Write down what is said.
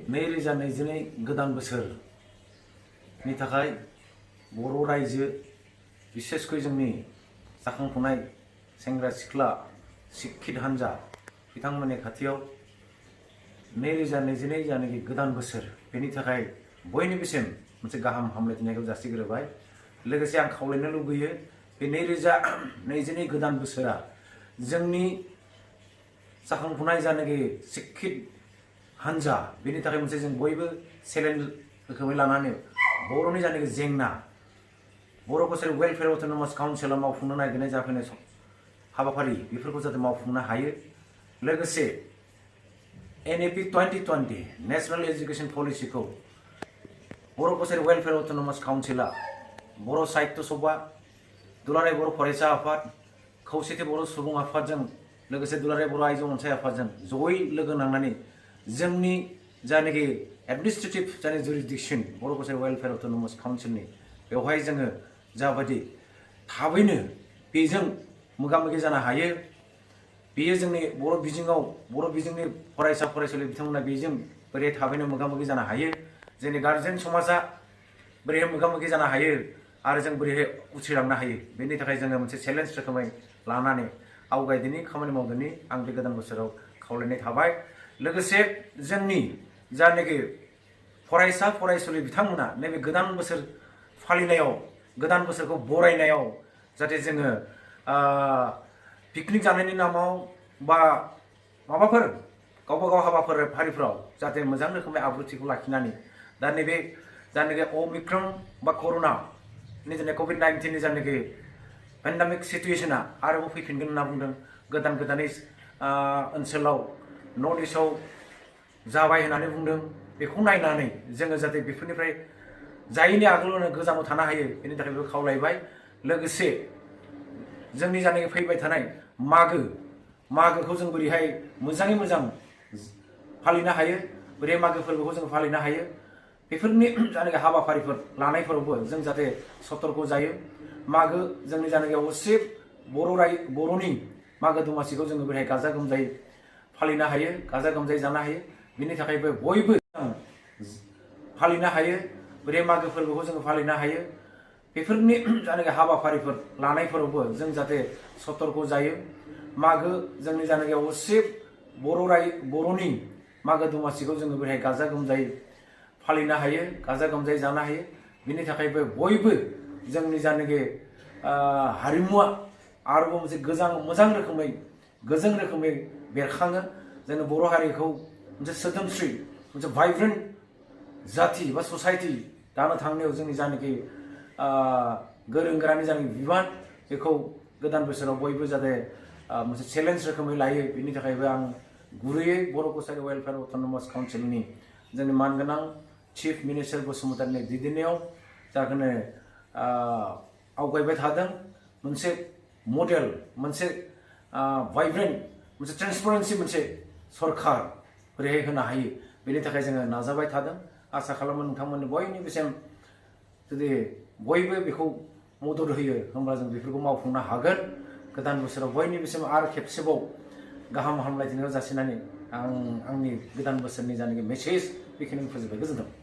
2022 गोदान बोसोरनि थाखाय बर' रायजो बिसेसकै जोंनि जाखांफुनाय सेंग्रा सिख्ला शिक्षित हान्जा बिथांमोननि खाथियाव 2022 जानाखि गोदान बोसोर बेनि थाखाय बयनिबोसिम मोनसे गाहाम हामलायथिनायखौ जासिग्रोबाय। लोगोसे आं खावलायनो लुबैयो बे 2022 गोदान बोसोरा जोंनि जाखांफुनाय जानाखि शिक्षित हान्जा बेनि थाखाय मोनसे जों बयबो चेलेन्ज रोखोमै लानानै बर'नि जानाखि जेंना बर' कसारि वेलफेयार अट'नमास काउन्सिलआ मावफुंनो नागिरनाय जाफैनाय हाबाफारि बेफोरखौ जाहाथे मावफुंनो हायो। लोगोसे NEP 2020 नेशनेल एजुकेशन पलिसिखौ बर' कसारि वेलफेयार अट'नमास काउन्सिलआ बर' साहित्य सभा दुलाराय बर' फरायसा आफाद खौसेथि बर' सुबुं आफादजों लोगोसे दुलाराय बर' आइजो अनसाय आफादजों जयै लोगो नांनानै जोंनि जानाखि एडमिनिस्ट्रेटिभ जानाय जुरिसडिक्सन बर' कसारि वेलफेयार अट'नमास काउन्सिलनि बेवहाय जोङो जाबायदि थाबैनो बेजों मोगा मोगि जानो हायो। बेयो जोंनि बर' बिजोंनि फरायसा फरायसुलि बिथांमोना बेजों बोरै थाबैनो मोगा मोगि जानो हायो, जोंनि गार्जेन समाजा बोरैहाय मोगा मोगि जानो हायो आरो जों बोरैहाय उथ्रिलांनो हायो, बेनि थाखाय जोङो मोनसे चेलेन्ज रोखोमै लानानै आवगायदिनि खामानि मावदिनि आं बे गोदान बोसोराव खावलायनाय थाबाय। लोगोसे जोंनि जानाखि फरायसा फरायसुलि बिथांमोना नैबे गोदान बोसोर फालिनायाव गोदान बोसोरखौ बरायनायाव जाहाथे जोङो पिकनिक जानायनि नामाव बा माबाफोर गावबा गाव हाबाफारिफ्राव जाहाथे मोजां रोखोमै आब्रुथिखौ लाखिनानै दा नैबे जानाखि अमिक्रन बा कर'नानि जानाखि COVID-19 जानाखि पेन्डेमिक सिटुएशना आरोबाव फैफिनगोन होनना बुंदों। गोदानै ओनसोलाव नर्थ इस्टआव जाबाय होननानै बुंदों। बेखौ नायनानै जोङो जाहाथे बेफोरनिफ्राय जायैनि आगोलावनो गोजानाव थानो हायो बेनि थाखायबो खावलायबाय। लोगोसे जोंनि जानाखि फैबाय थानाय मागोखौ जों बोरैहाय मोजाङै मोजां फालिनो हायो, बोरैहाय मागो फोरबोखौ जों फालिनो हायो, बेफोरनि जानाखि हाबाफारिफोर लानायफोरावबो जों जाहाथे सतर्क जायो। मागो जोंनि जानाखि अबस्से बर'नि मागो दमासिखौ जोङो बोरैहाय गाजा गोमजायै फालिनो हायो, गाजा गोमजायै जानो हायो, बिनि थाखायबो बयबो फालिनो हायो, बोरै मागो फोरबोखौ जोङो फालिनो हायो, बेफोरनि जानाखि हाबाफारिफोर लानायफोरावबो जों जाहाथे सतर्क जायो। मागो जोंनि जानाखि अबस्से बर'नि मागो दमासिखौ जोङो बोरैहाय गाजा गोमजायै फालिनो हायो, गाजा गोमजायै जानो हायो, बिनि थाखायबो बयबो जोंनि जानाखि हारिमुआ आरोबाव मोनसे मोजां रोखोमै गोजों रोखोमै बेरखाङो। जोंनि बर' हारिखौ मोनसे सोदोमस्रि मोनसे भाइब्रेन्ट जाथि बा ससाइटि दानो थांनायाव जोंनि जानाखि गोरों गोरानि जानाखि बिबान बेखौ गोदान बोसोराव बयबो जाहाथे मोनसे चेलेन्ज रोखोमै लायो, बिनि थाखायबो आं गुरैयै बर' कसारि वेलफेयार अट'नमास काउन्सिलनि जोंनि मानगोनां चिफ मिनिस्टार बसुमतारिनि दैदेननायाव जाखोनो आवगायबाय थादों। मोनसे मडेल, मोनसे भाइब्रेन्ट, मोनसे ट्रेन्सपारेन्सि मोनसे सरकार बोरैहाय होनो हायो, बेनि थाखाय जोङो नाजाबाय थादों। आसा खालामो नोंथांमोननि बयनिबोसिम जुदि बयबो बेखौ मदद होयो होमब्ला जों बेफोरखौ मावफुंनो हागोन। गोदान बोसोराव बयनिबोसिम आरो खेबसेबाव गाहाम हामलायथिनायखौ जासिनानै आं आंनि गोदान बोसोरनि जानाखि मेसेज बेखिनिखौ फोजोबबाय। गोजोन्थों।